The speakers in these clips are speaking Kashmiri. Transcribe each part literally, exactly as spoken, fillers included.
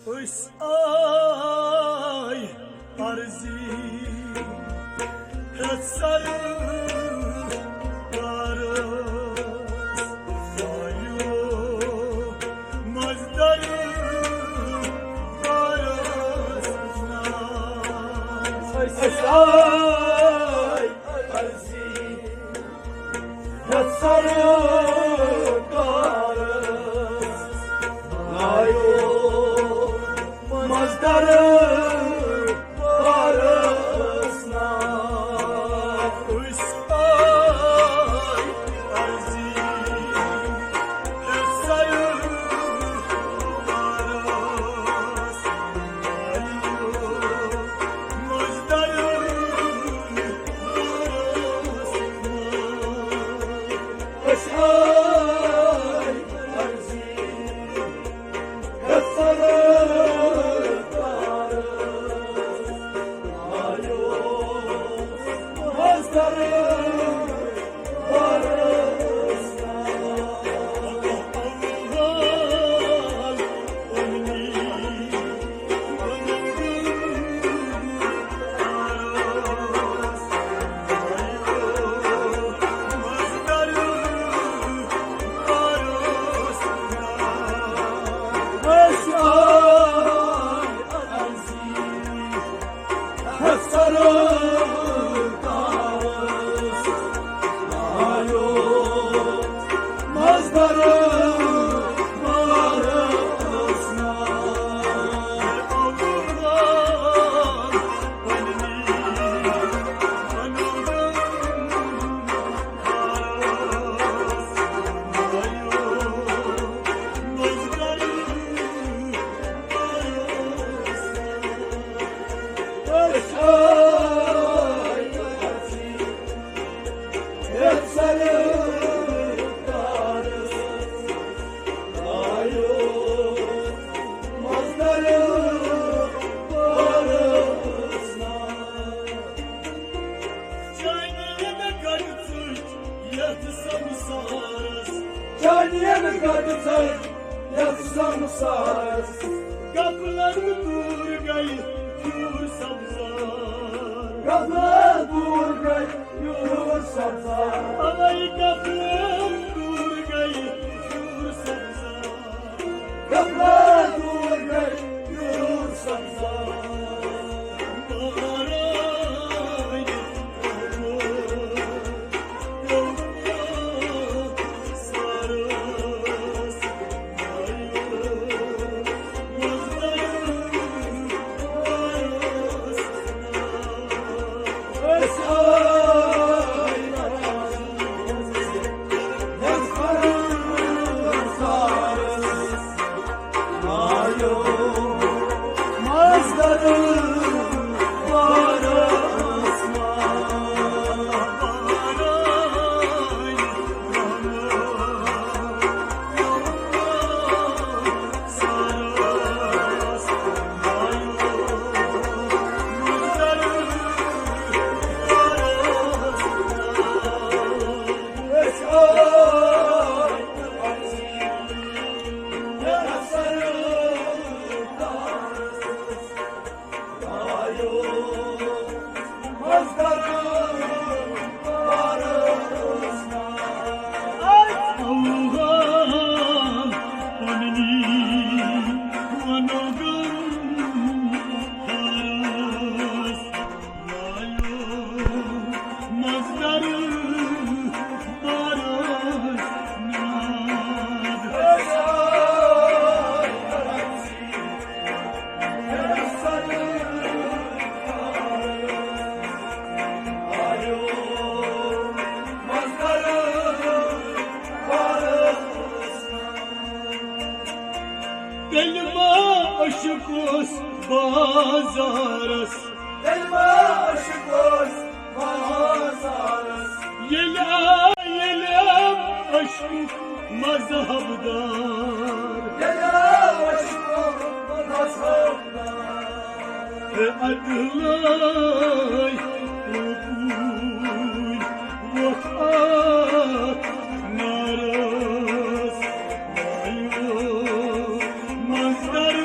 أسۍ آے عرضی ہیٚتھ سرکارس، آیو مزدر بارس ناو۔ أسۍ آے عرضی ہیٚتھ سرکارس، آیو مزدر بارس ناو۔ أسۍ آے عرضی ہیٚتھ سرکارس، آیو مزدر بارس ناو۔ أسۍ آے عرضی ہیٚتھ سرکارس، آیو مزدر بارس ناو۔ چانین گڑھ ژٔج یتھ سمسارس۔ چانین گڑھ ژٔج یتھ سمسارس۔ غفلت دوٗر گٔے ہیوٗر سبزار۔ غفلت دوٗر گٔے ہیوٗر سبزار۔ اے غفلت دوٗر گٔے ہیوٗر سبزار۔ غفلت دوٗر گٔے ہیوٗر سبزار۔ تیٚلہِ ما عشق اوس بازارس۔ تیٚلہِ ما عشق اوس بازارس۔ ییٚلہِ آ، ییٚلہِ آو عشقُک مذہب دار۔ ییٚلہِ آو عشقُک مذہب دار۔ ہے اَدٕ لٲے پوٗرۍ وۄٹھ اَتھ نارس۔ آیو مزدر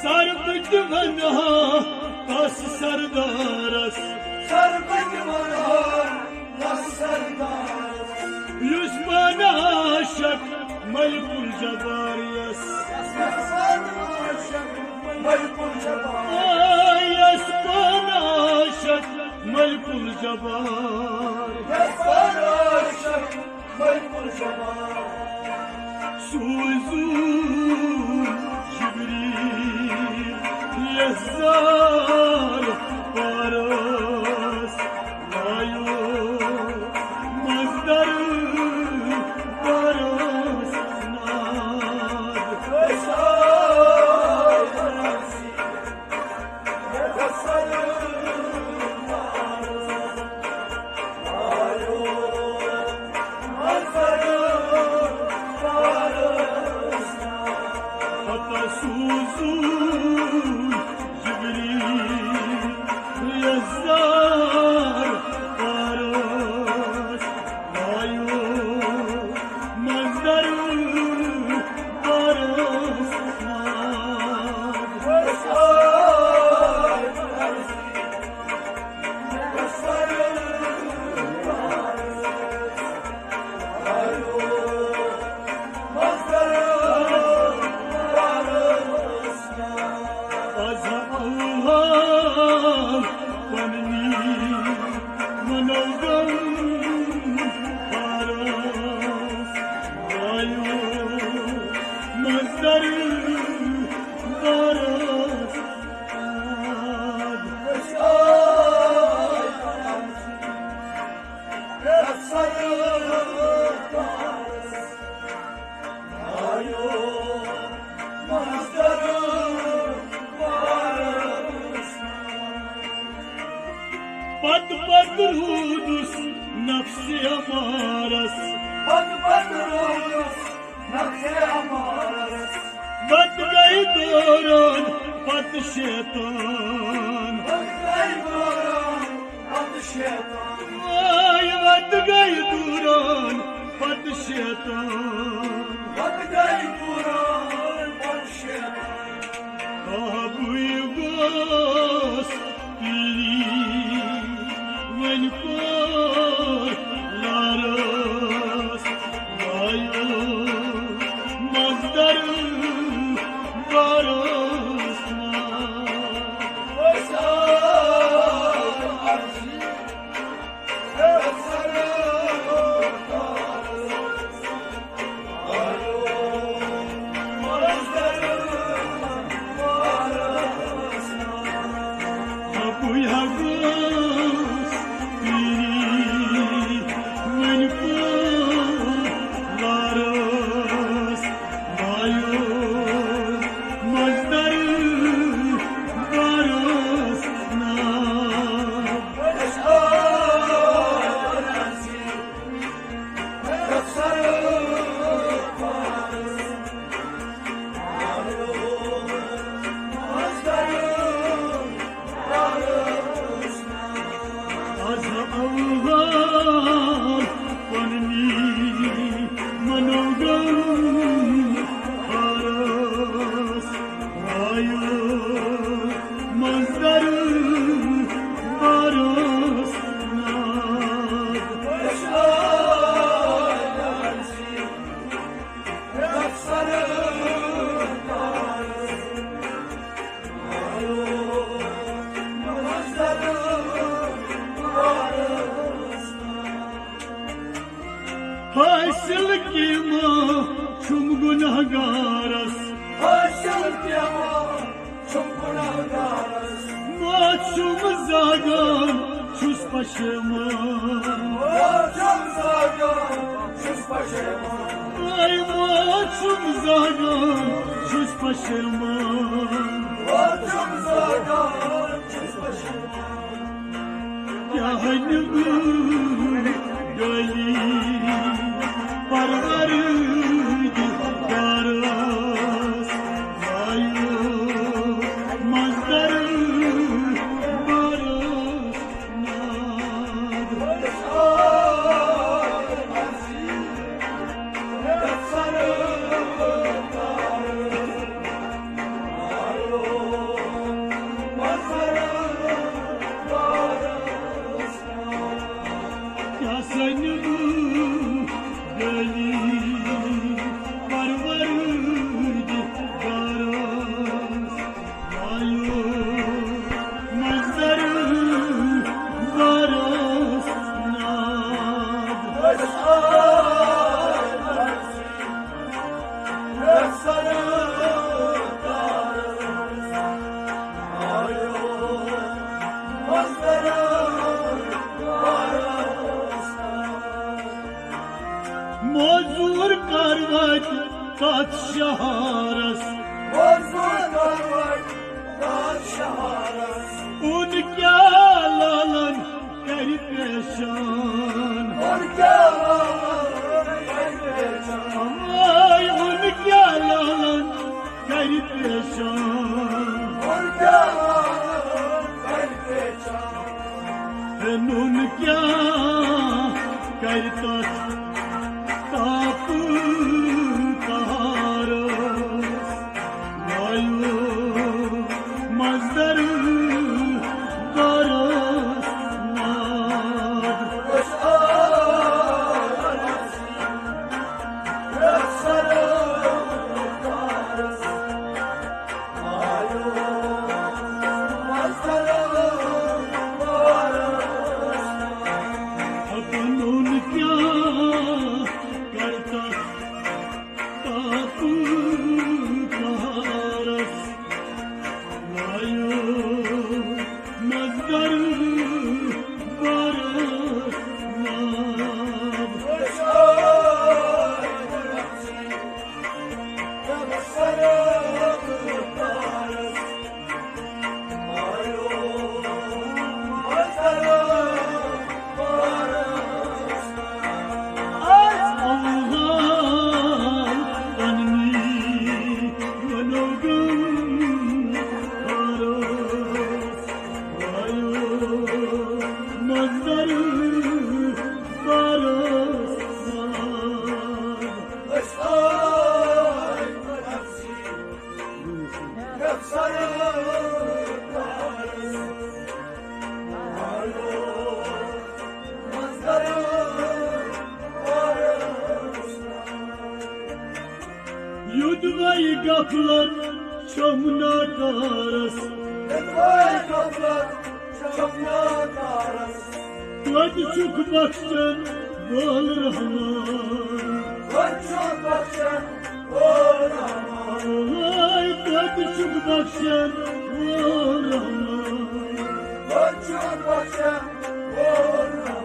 سر بہٕ تہِ ونہٕ ہا تس سردارس۔ سر بہٕ تہِ ونہٕ ہا تس سردارس۔ یُس پانہٕ عاشق ملک الجبار یس۔ یُس پانہٕ عاشق ملک الجبار۔ آ، یُس پانہٕ عاشق ملک الجبار۔ یُس پانہٕ عاشق ملک الجبار۔ سوزو جبریل یزار پارس، لایو مزدر پارس ناد۔ پتہ سوزُن جبریل یزار پارس، لایو مزدر پارس ناد۔ از اوہان پننی منوگم پارس، آیو مزدر پارس۔ پتہٕ پتہٕ روٗدُس نفسِ امارس۔ پتہٕ پتہٕ روٗدُس نفسِ امارس۔ پتہٕ گٔے دوران پتہٕ شیطان۔ پتہٕ گٔے دوران پتہٕ شیطان۔ آے وتہٕ گٔے دوران پتہٕ شیطان۔ پتہٕ گٔے دوران پتہٕ شیطان۔ آبٕے گوس پیٖری وۄنۍ کوٚر لارس، آیو مزدر بارس ناد۔ از اوہان پننی منوگم پارس، آیو مزدر پارس ناد۔ حاصل کیما چھُم گناہگارس۔ حاصل کیما چھُم گناہگارس۔ ما چھُم زاگان چھُس پشیمان۔ ما چھُم زاگان چھُس پشیمان۔ اے ما چھُم زاگان چھُس پشیمان۔ ما چھُم زاگان چھُس پشیمان۔ کیٛاہ نِمہٕ ڈٲلی پروردگارس، آیو مزدر شہارس۔ بوزو کروٹ دار شہارس۔ اون کیا لالن کر پریشان۔ اون کیا لالن کر پریشان۔ آے اون کیا لالن کر پریشان۔ اون کیا لالن کر پریشان۔ ہے نون کیا کرتس تاپہٕ تہارس، لایو مزدر بارس ناد۔ پنُن کیٛاہ کرتس تاپہٕ قہرس، لایو مزدر بارس ناد۔ یوٚدوَے غفلت چھم ناکارس، یوٚدوَے غفلت چھم ناکارس۔ توتہِ چھُکھ بخشن وول رحمان۔ توتہِ چھُکھ بخشن وول رحمان۔ ہاے، توتہِ چھُکھ بخشن وول رحمان۔ توتہِ چھُکھ بخشن وول رحمان۔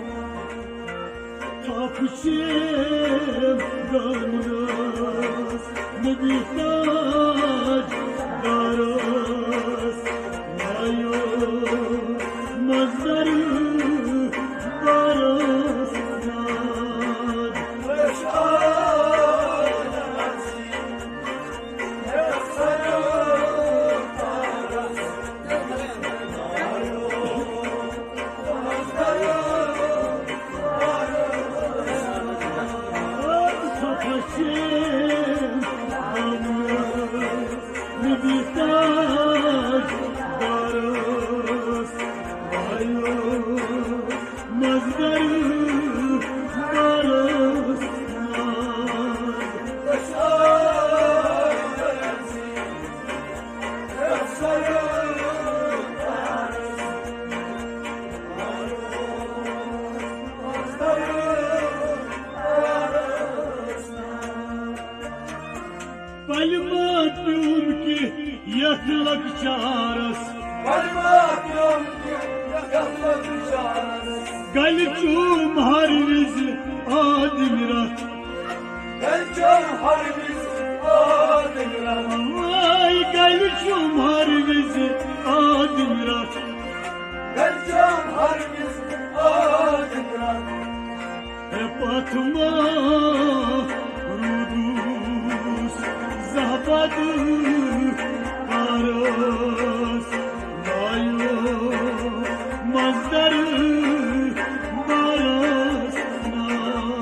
تھپھ چھیم دامنس نبی تاج دارس، لایو مزدر بارس ناد۔ پلہِ ما پیوٚم کینٛہہ یتھ لۄکچارس۔ پلہِ ما پیوٚم کینٛہہ یتھ لۄکچارس۔ گلہِ چوم ہر وِزِ آ دِلہِ رتھ۔ گلہِ چوم ہر وِزِ آ دِلہِ رتھ۔ آے گلہِ چوم ہر وِزِ آ دِلہِ رتھ۔ گلہِ چوم ہر وِزِ آ دِلہِ رتھ۔ ہے پتھ ما روٗدُس زاہ پد پارس، لایو مزدر بارس ناد۔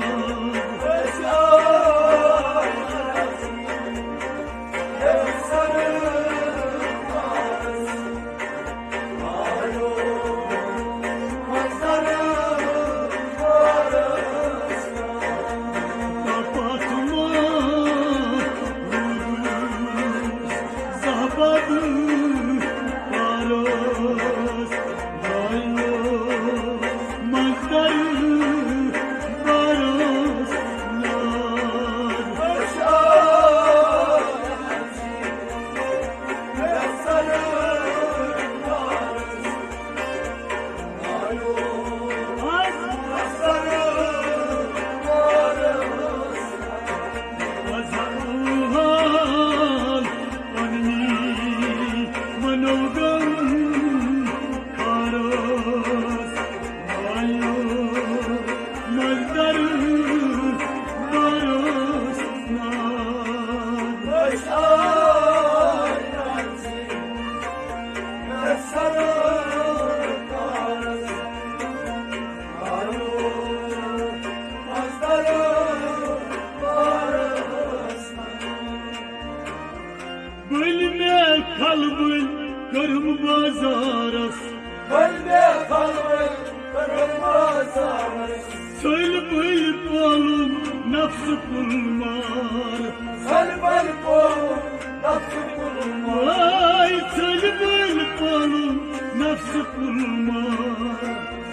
ژھٔلۍ بٔلۍ پولُم نفسہٕ کُل مار۔ ژھٔلۍ بٔلۍ پولُم نفسہٕ کُل مار۔ واے ژھٔلۍ بٔلۍ پولُم نفسہٕ کُل مار۔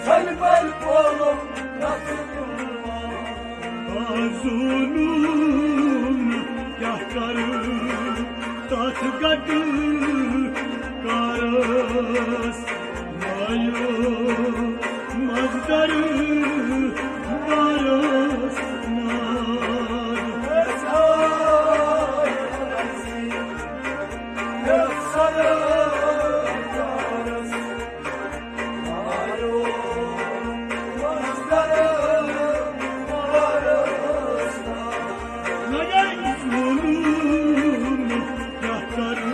ژھٔلۍ بٔلۍ پولُم نفسہٕ کُل مار۔ آ زوٗنُم کیٛاہ کرٕ تتھ گٹہٕ کارس۔ مایو مزدر بارس نار۔ مگر ظلم کیٛاہ کرٕ،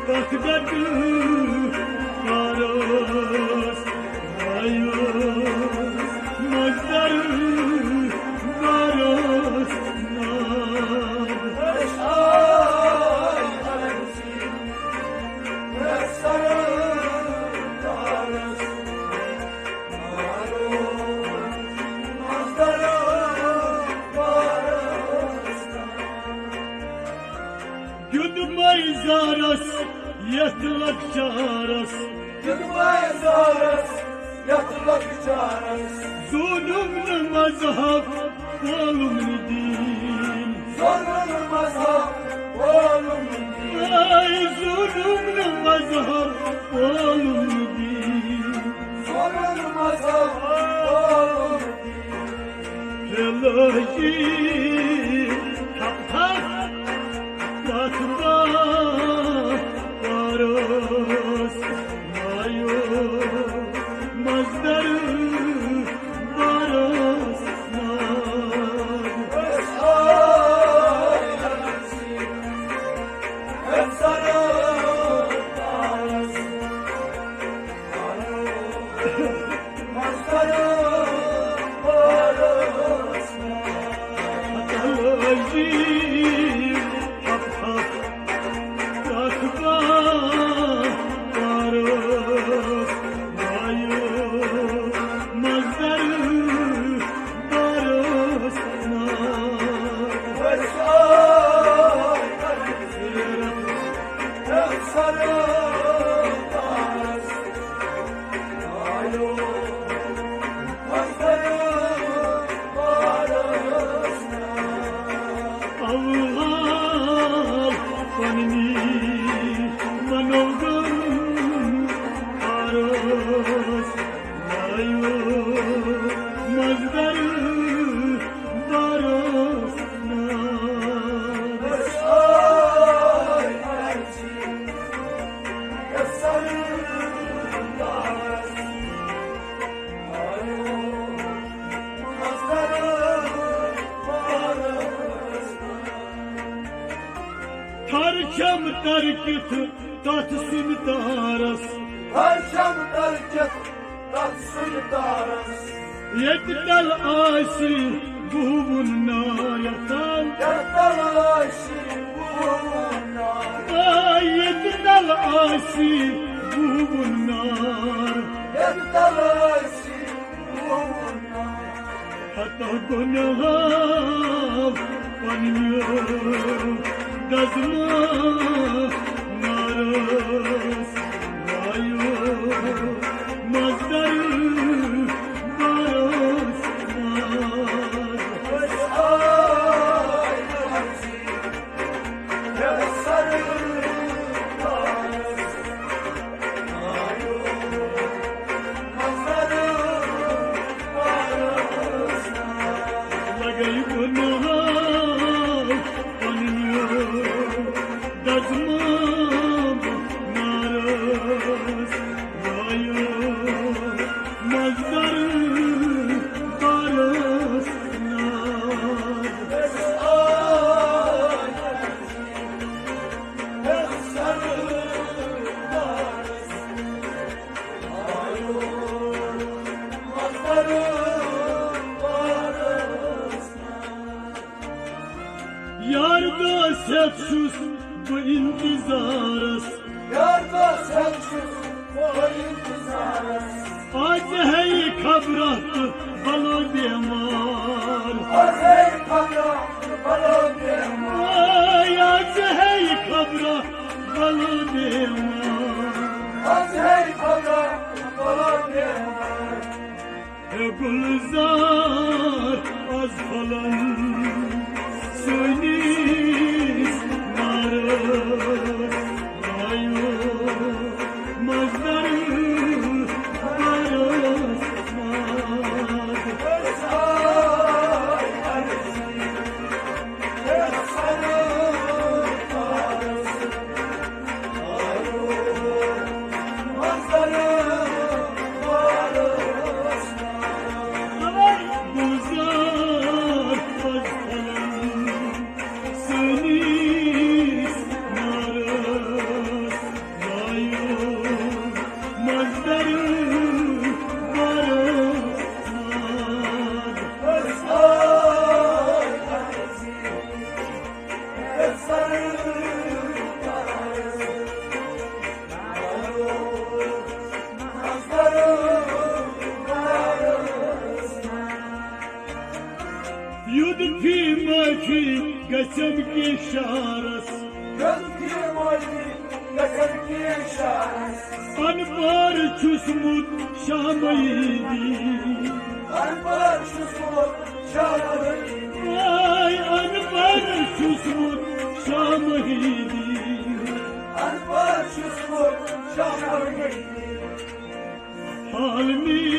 تتھ گٹہٕ کارس، آیوس مزدر بارس نار۔ دیُت مے زارس یتھ لۄکچارس۔ دیُت مے زارس یتھ لۄکچارس۔ زونُم نہٕ مذہب، پولُم نہٕ دین۔ زونُم نہٕ مذہب، پولُم نہٕ دین۔ اے زونُم نہٕ مذہب، پولُم نہٕ دین۔ زونُم نہٕ مذہب، پولُم نہٕ دین۔ ہے لٲجی تھپھ تھپھ تتھ بارس، مایو مزدر بارس نار۔ اوہار پننی منوگن آرس، آیو مزدر بارس نار۔ تھر چھم ترکِتھ تتھ سُنٛد تارس۔ تھر چھم ترکِتھ تتھ سُنٛد تارس۔ ییٚتہِ تل آسہِ وُہُن نار، یتھ تل۔ یتھ تل آسہِ وُہُن نار۔ آ، ییٚتہِ تل آسہِ وُہُن نار۔ ییٚتہِ تل آسہِ وُہُن نار۔ ہتہ گۄنہو پننیو دزمہٕ نارس، آیو مزدر بارس نار۔ لگے گناہ پننیو دزمہٕ نارس، آیو مزدر بارس نار۔ یار دوست ہیتھ چھُس بہٕ انتظارس۔ یار دوست ہیتھ چھُس بہٕ انتظارس۔ آز ہیٚیہِ خبرہ تہٕ بلو بیمار۔ از ہے خبرہ بلو بیمار۔ آے، از ہے خبرہ بلو بیمار۔ از ہے خبرہ بلو بیمار۔ ہے گلزار از پھلن سٲنِس نارس آیو مزدر بارس منٛز۔ یوٚد فی معافی گژھم کہِ شعرس۔ یوٚد فی معافی گژھم کہِ شعرس۔ ان پار چھُسمُت شاہ محیدی۔ ان پار چھُسمُت شاہ محیدی۔ آے ان پار چھُسمُت شاہ محیدی۔ ان پار چھُسمُت شاہ محیدی۔ عالمی